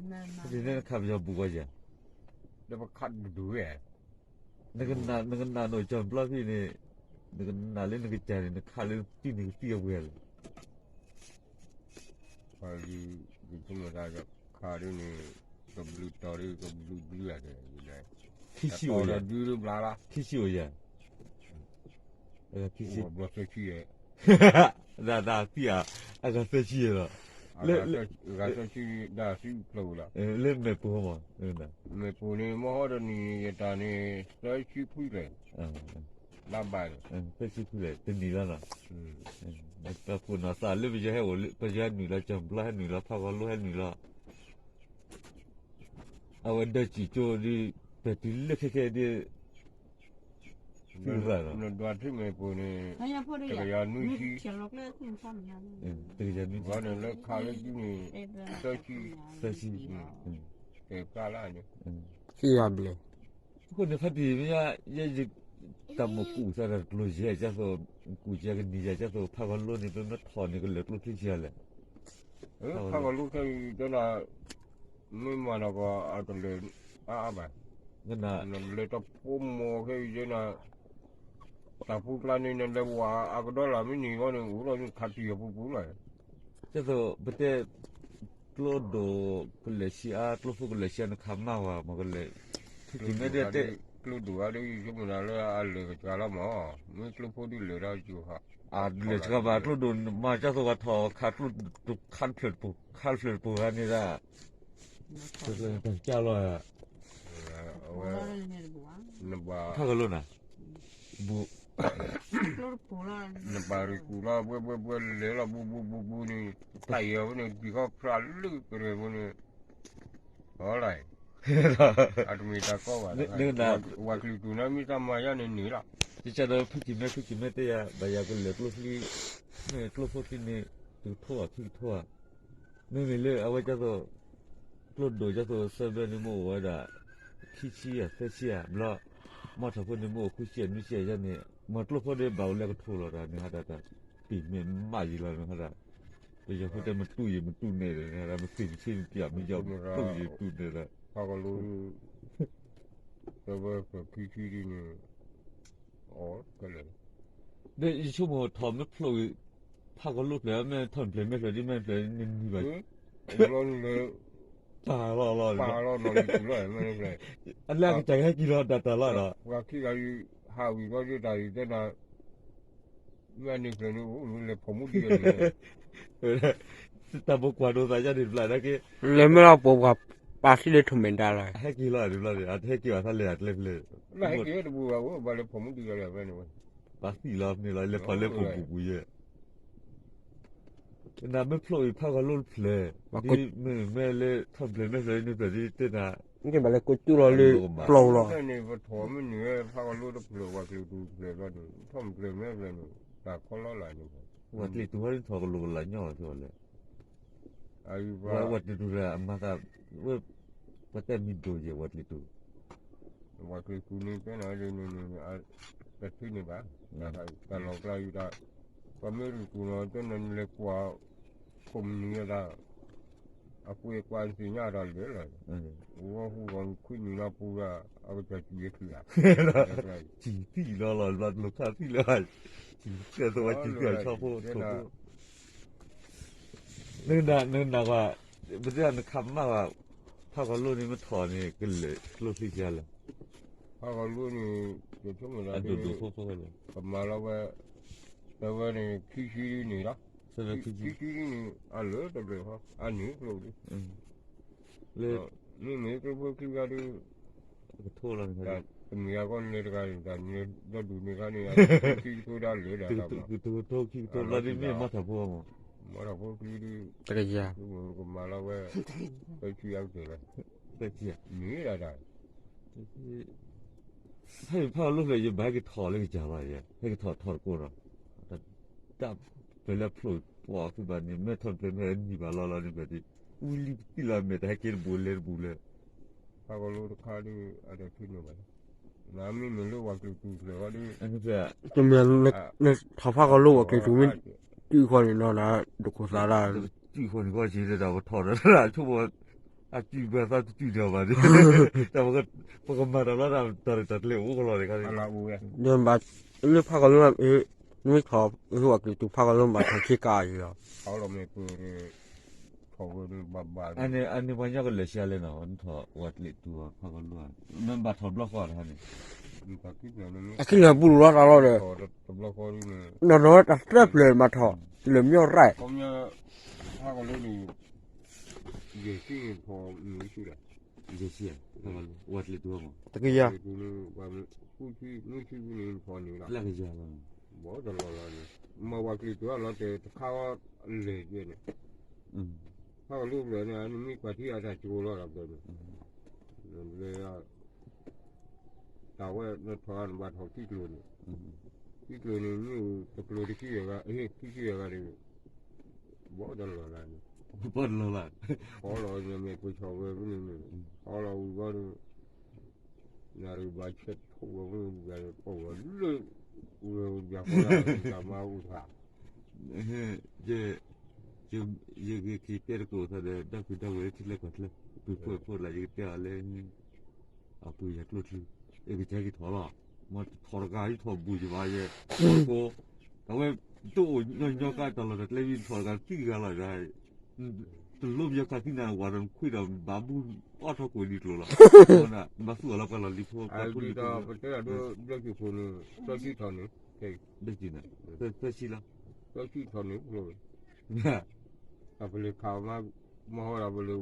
ဖဲန့ၣ်နခးပယီၤဘူးဝဲယၤ, ဒီးပခးဒူဒူဝဲ, နကနၣ်နအိၣ်ကၠီဘျီဖဲန့ၣ်, နကနၣ်လၢနကစၢ်န့ၣ် နခးလၢနတံၢ်န့ၣ်ကသံၣ်အဝဲလဲၣ်. ယဆိကမိၣ်တၢ်ခးဒ်န့ၣ်, ကဘျုးတီၤဒ်ကဘျုးဘျုးဧါ, ခံဆံအိၣ်ယၤ, ခံဆံအိၣ်ယၤ, ခံဆံ, ဒၣ်ဒၣ်သံၣ်ဧါ, အဂၤသၢဆံလီၤ, လၢမဲာ်ပိၢ်မး, မဲာ်ပိၢ်န့ၣ် မ့ၢ်ဟီတနံၤန့ၣ် ယတၢ်န့ၣ် သၢဆံဖုလဲၣ်, လါဘၣ်န့ၣ်, သၢဆံဖုလဲၣ် တနံၤလီၤနီၤ, ပခိၣ်နၢ်သးလၢပယီၤဟဲအိၣ်လၢ ပယီၤဟဲနုာ်လီၤ ကၠီဘျီဟဲနုာ်လီၤ ဖးကီၤလိဟဲနုာ်လီၤ, အဝဲဒၢစံၣ်ကၠိဒ် ပတုၤလၢခဲခဲဒ် နဒွးထံမဲာ်ပိၢ်န့ၣ် တကယၤနွံဆံ, တကယၤနွံဆံ, လၢခးလၢဒ်န့ၣ် သၢဆံ, သၢဆံ, ကဲဖျါလၢန့ၣ်, သံၣ်ယၤဘျဲၣ်, အဃိန့ၣ် ဖါတံၢ်မ့ၢ်ယဲ ယတၢ်မိၣ်ကူၣ်သးဒီးကျိၤယဲၢ်ကသိး, ကူၣ်ယဲၢ်ကနံၤယဲၢ်ကသိး ဖးကီၤလိန့ၣ် ပမ့ၢ်ထီၣ်န့ၣ် ကလဲၤကျိချံဆံးလဲၣ်, ဖးကီၤလိခဲအံၤတဲဒၣ် မ့ၢ်မၤနီၢ်ကီၢ်အကလဲၤအါအါဘၣ်, နလဲၤတၢ်ဖိမီၤခဲအံၤယဲနၤ, တၢ်ဖိကျါန့ၣ် နလဲၤဝဲအကဒီလၢ်မ့ၢ်န့ၢ်ဂီၢ်န့ၣ် အိၣ်ဒီးခးတံၢ်အပူၤပူၤလီၤ, ကသိးပတဲ ကျိဒိၣ်ကလဲၤဆံးအါ ကျိဖိကလဲၤဆံးအါ နခးမးဝဲ မ့ၢ်ကလဲၤ, ကျိဒိၣ်အါဒ် ယဆိကမိၣ်တၢ်လၢအလဲၤကစှၤလီၤမး, မ့ၢ်ကျိဖိဒ်လဲၤဒီးစှၤ, အလဲၤစှၤဘၣ်ကျိဒိၣ်မၤကသိးဝဲထီၣ်ခးကျိ, ခးတဖျၢၣ်တပူၤ ခးတဖျၢၣ်တပူၤဂၤန့ၣ်ဒၣ်, တၢ်ကၢ်လီၤ, ဖးကီၤလိနၤ, ဘူး နပာ်ရံၣ်ကူၣ်လီၤ ဘှဲဘှဲဘှဲလဲၤလီၤ ဘူးဘူးဘူးဘူးန့ၣ်, တၢ်ယီၤဝဲန့ၣ် ပံၤဃီဖျါလၢကရၢၢ်ဖိန့ၣ်, အီလၢ, အတမ့ၢ်တၢ်ကီဘၣ်, ဝၤကလုာ်တူၢ်န့ၣ်မ့ၢ်တၢ်မၤယါန့ၣ်န့ၣ်လီၤ, ယကဒီးဖုကံၤမဲ ဖုကံၤမဲတဲယၤ ဘၣ်ယၤကလဲၤကျိချံ, မ့ၢ်ကျိဖိချံန့ၣ်, တကထိဘၣ် ဖုကထိဘၣ်, မ့မ့ၢ်လၢအဝဲကသိး ကျိဒိၣ်ကသိးသၢဘျီန့ၣ် မ့ၢ်အိၣ်ဝဲဒၣ် ခံဆံဧါ သၢဆံဧါဘျီ, မီၢ်ထီၣ်ဖိန့ၣ် မ့ၢ်အိၣ်ဃုဆံဧါ နွံဆံဧါယါန့ၣ် မၤကျိဖိန့ၣ် ဘၣ်အိၣ်လၢကထိလီၤဒီး န့ၣ်ဟးဒၣ်တၢ်ပံာ်မ့ၢ်မးယံၤလီၤ န့ၣ်ဟးဒၣ်, ပယီၤဖိတဲမတူၢ်ယံၤ မတူၢ်နဲၣ်ဒီး န့ၣ်ဟးဒၣ် မ့ၢ်သ့ၣ်မ့ၢ်ဆ့မ့ၢ်ပၠး မ့ၢ်ယီၤမတူၢ်ယံၤတူၢ်နဲၣ်ဒီး ဖးကီၤလိ တဝဲခံဆံဒ်န့ၣ်, အီၣ်ကလဲၣ်, ဒီးယဆိကမိၣ်ထီၣ်မ့ၢ်ဖျိးဂ့ၤ, ဖးကီၤလိဖျၢၣ် မ့ၢ်ထီၣ်ဖျၢၣ်မ့ၢ်ဖျၢၣ်ဒ်မ့ၢ်ဖျၢၣ်န့ၣ်နံၤဘၣ်, လီၤနုာ်လၢ, တၢ်လီၢ်လီၤ, ပာ်လီၤနီၢ်လံၤပူၤလီၤ, အလၢအကစၢ်ဟဲက့ၤလီၤတၢ်တၢ်လီၤဒီး, ပှၤခံဂၤအံၤ, ဟးဝံၤဘျီဒ်တၢ်အံၤတဲနၤ မ့ၢ်အန့ၣ်ဖျၢၣ်န့ၣ်အိၣ် လဲၤဖီၣ်မူဒံးအန့ၣ်, တၢ်ဘိကွၢ်ဒိးသးယါန့ၣ်တဘျီနာ်က့, လဲၤမ့ၢ်လီၤပိာ်ပှၤ, ပာ်သံလၢထီၣ်မဲာ်ဒါလီၤ, ဟဲက့ၤလီၤတဘျီန့ၣ် အတဟဲက့ၤဘၣ်သးလဲၤအကျဲဖျၢၣ်, လၢဟဲက့ၤတပူၤဘၣ်အိၣ် ဘၣ်လဲၤဖီၣ်မူဒံးလီၤလဲၣ်ဖဲန့ၣ်ဝဲ, ပာ်သံလီၤဖဲန့ၣ်လီၤ လဲၤဖီၣ်လၢခိၣ်ပူၤပူၤယဲၢ် နမ့ၢ်ဖျိးအံၤဖးကီၤလိတဖျၢၣ်, ဒ်မ့ၢ်မ့ၢ်လၢထီၣ်ဖျၢၣ်မ့ၢ်ဖျၢၣ်န့ၣ်ဖျၢၣ်ဒ်တဲနၤ, ဘၣ်လဲၤကိးတူၢ်လီၤလၢပျီလီၤ, ဖဲန့ၣ်ပထီၣ်မ့ၢ်န့ၢ်ဝဲဖးကီၤလိတဖျၢၣ် ဝၤကျ့ၤတူၢ်တဖျၢၣ်ဘျီန့ၣ် ထီၣ်ဖျၢၣ်မ့ၢ်ဖျၢၣ်န့ၣ် တၢ်ခီလီလၢန့ၣ်, ဝၤကျ့ၤတူၢ်ဟီဒ်ထီၣ်ကလိာ်ကလာ်ညီလီၤလၢ ဝဲဝၤကျ့ၤတူၢ်လၢအမၤသး, ဝဲ, ပှၤတဲမံၤဒိၣ်ယဲၢ်ဝၤကျ့ၤတူၢ်, ဝၤကျ့ၤတူၢ်န့ၣ်တဲနၤန့ၣ်, တထံၣ်န့ၣ်ဘၣ်, တၢ်လီၢ်ကျါအံၤ, ပှၤမ့ၢ်ရူၢ်ကူၣ်နီၤ တဲနၤနလဲၤကွၢ်, ခိၣ်မနုၤအသး, အကွဲးကွၢ်သ့ၣ်ညါတၢ်လၢာ်လီၤ, ဝဲဟူၣ်ဂီၤခွံနံၤလီၤပူၤဒီး အကစၢ်စူၣ်ယဲၢ်ခံဂၤ, စံၣ်သံၣ်လီၤလီၤ ဘျီတလိၣ်ခါသံၣ်လၢ, စံၣ်သံၣ်သဝဲစံၣ်သံၣ်အဆီဖိထိၣ်ဖိ နကနၣ်, နကနၣ်ကွၢ်, ပတဲနခးမးကွၢ်, ဖးကီၤလိန့ၣ်မ့ၢ်ထီၣ်န့ၣ် ကလဲၤကျိချံဆံးလဲၣ်, ဖးကီၤလိန့ၣ်, အဒိၣ်ဒိၣ်ဖိဖိလီၤ, ကမၤလီၤဝဲ, တဝဲန့ၣ်ခံဆံန့ၣ်လီၤ, ခံဆံန့ၣ် အလၢတဘျီဃီ အန့ၣ်ကျိဒ် လၢ, မ့မ့ၢ်ကျိဖိခံဂၤဒီး, ကထိလီၤ, တမ့ၢ်အဂီၢ်နလဲၤတဂၤန့ၣ် တၢ်နလဲၤဒီဒူၣ်န့ၣ်ခါန့ၣ် ခံကထိဒၣ်လၢဒၣ်တၢ်မး, ကထိခံကထိဘျီဒ်မ့ၢ်မီၢ်ထီၣ်ဖိမး, မီၢ်ထီၣ်ဖိခံဒ်, တကယၤ, ကမၤလီၤဝဲ, သၢဆံအကတၢၢ်လီၤ, သၢဆံ, မ့ၢ်ဒၣ်တၢ် ဟဲဖးကီၤလိဖျၢၣ် ယဘၣ်ဟဲက့ၤထီၣ်လၢကစၢ်လီၤ, ဟဲက့ၤထီၣ်ထီၣ်တကိးဒီး, တၢ်ပျဲလၢဖျိးပှၤသုဘၣ်န့ၣ် မ့ၢ်ထီၣ်ပျဲမ့ၢ်နံၤဘၣ်လီၤလီၤန့ၣ် ပှၤဒ်, အူလံပသံၣ်လီၤမဲာ် တၢ်ဟဲက့ၤတဘူးလဲၤတဘူးလဲၤ, ဖးကီၤလိတခါဒီး အတထံၣ်န့ၣ်ဘၣ်, နမ့မ့ၢ်လၢဝၤကျ့ၤတူၢ်ဖျၢၣ်ဃီဒီး, တမ့ၢ်, ထီၣ်ဖးကီၤလိဝၤကျ့ၤတူၢ်မ့ၢ်, တံၢ်ဃီန့ၣ်နီၤ ဒိၣ်ခိၣ်သးဒၣ်, တံၢ်ဃီန့ၣ်ကီၢ်က့ၤဒီးပထီၣ်ဒီးဆိကမိၣ်, အစုဘၣ်သးတစုဒီးဘၣ်ဒီး, တၢ်ပကမၤတၢ်လီၤတၢ်တၢ်တၢ်တလဲၤအိၣ်ကလီၤန့ၣ်ခါန့ၣ်, ဒီးဘၣ်လၢဖးကီၢ်လိ, နမ့ၢ်ထီၣ်ဝဲဝဲကျံးတူဖးကီၢ်လိမးထီၣ်ခ့ကါအံၤလီၤ, အန့ၣ်ပှၤညီကလဲၤဆံးလဲၣ်နီၤ, နထီၣ်ဝဲကျံးတူဖးကီၢ်လိ, နဘၣ်ထီၣ်ဘျီဃီတခါန့ၣ်, အခံလၢာ်ပူၤလီၤတၢ်လီၤဒီး, နီၢ်နီၢ်တၢ်တဖျၢၣ်မးထီၣ်, လၢာ်မ့ၢ်အီၣ်ရၣ်, ဖးကီၢ်လိန့ၣ်, ယဲၢ်ဆံန့ၣ်ထီၣ်မုၢ်ဆူၣ်ဒီး, ယဲၢ်ဆံ, ဝဲကျံးတူ, တကယၤ, မုၢ်ဆူၣ်န့ၣ်ထီၣ်န့ၣ်လီၤ, ဘီတလီၤလီၤန့ၣ်, မ့ၢ်ဝဲကျံးတူအလီၤတဲာ်တခါအီၤလဲၤယဲၢ်န့ၣ်, ဖးကီၢ်လိဘျီန့ၣ် နမ့ၢ်ကွၢ်ထံအတၢ်ကၠိလီၤဒီးဘျီန့ၣ်, လၢ တၢ်ဝဲနထီၣ်ဂၤနဘၣ်ထီၣ်ခံကျိၤန့ၣ်, ခံကျိၤန့ၣ် မ့ၢ်အိၣ်တကျိၤတခံဂၤ, ခံဆံဂၤဒီး, ဘီတလီၤလၢန့ၣ်, ဘီတလီၤလၢ, ဃီလီၤန့ၣ်မ့ၢ်ပှ့ၤဆီၣ်ဝဲဖဲန့ၣ်န့ၣ်, ဃီလီၤဝံၤဘီန့ၣ်, နၤရံၣ်ဘၣ်ဆဲးထိၣ်ဝဲဖဲန့ၣ် ပှၤလၢ, ဝဲပှၤဃီလၢတၢ်မၤအိၣ်ထါ ယဂ့ၤက့ၤတဲတကိးသးဒီး ဒီပုၢ်ဒီဝဲၢ်လၢထံလၢကီၢ်ချၢ, ပုၢ်ဖိဖိလၢယကတဲအီၤလၢ အပူၤယၤကျိချံ, အကစၢ်က့ၤထီၣ်လီၤ, မ့ၢ်ထီၣ်တဂၤယထီၣ်ဘူးယဘၣ်ယဲ, ကိး, အဝဲတအိၣ်ညီညီကါတၢ်လီၢ်တၢ်ကျဲမ့ၢ်ထီၣ်တဂၤသံတဂၤလီၤ, တလိၣ်ညီကါသံနၤဝၤဒီးနခွံဒီးဘၣ်ဘူးအီၣ်ထီၣ်ကွံာ်ဒ်ကျိၤလီၤ, ဘၣ်သူၣ်အီၤလီၤပှၤလီၤလံၤဖိ, ပတဲဒၣ်ဒိဘျၢက့ၤဖိန့ၣ်, စီဆှံထီၣ်န့ၣ်, ဘျၢက့ၤန့ၣ်, သၢဆံလီၤ, စီဆှံထီၣ်န့ၣ်, အပလဲၤခးမၤဟီဒီးပလဲၤ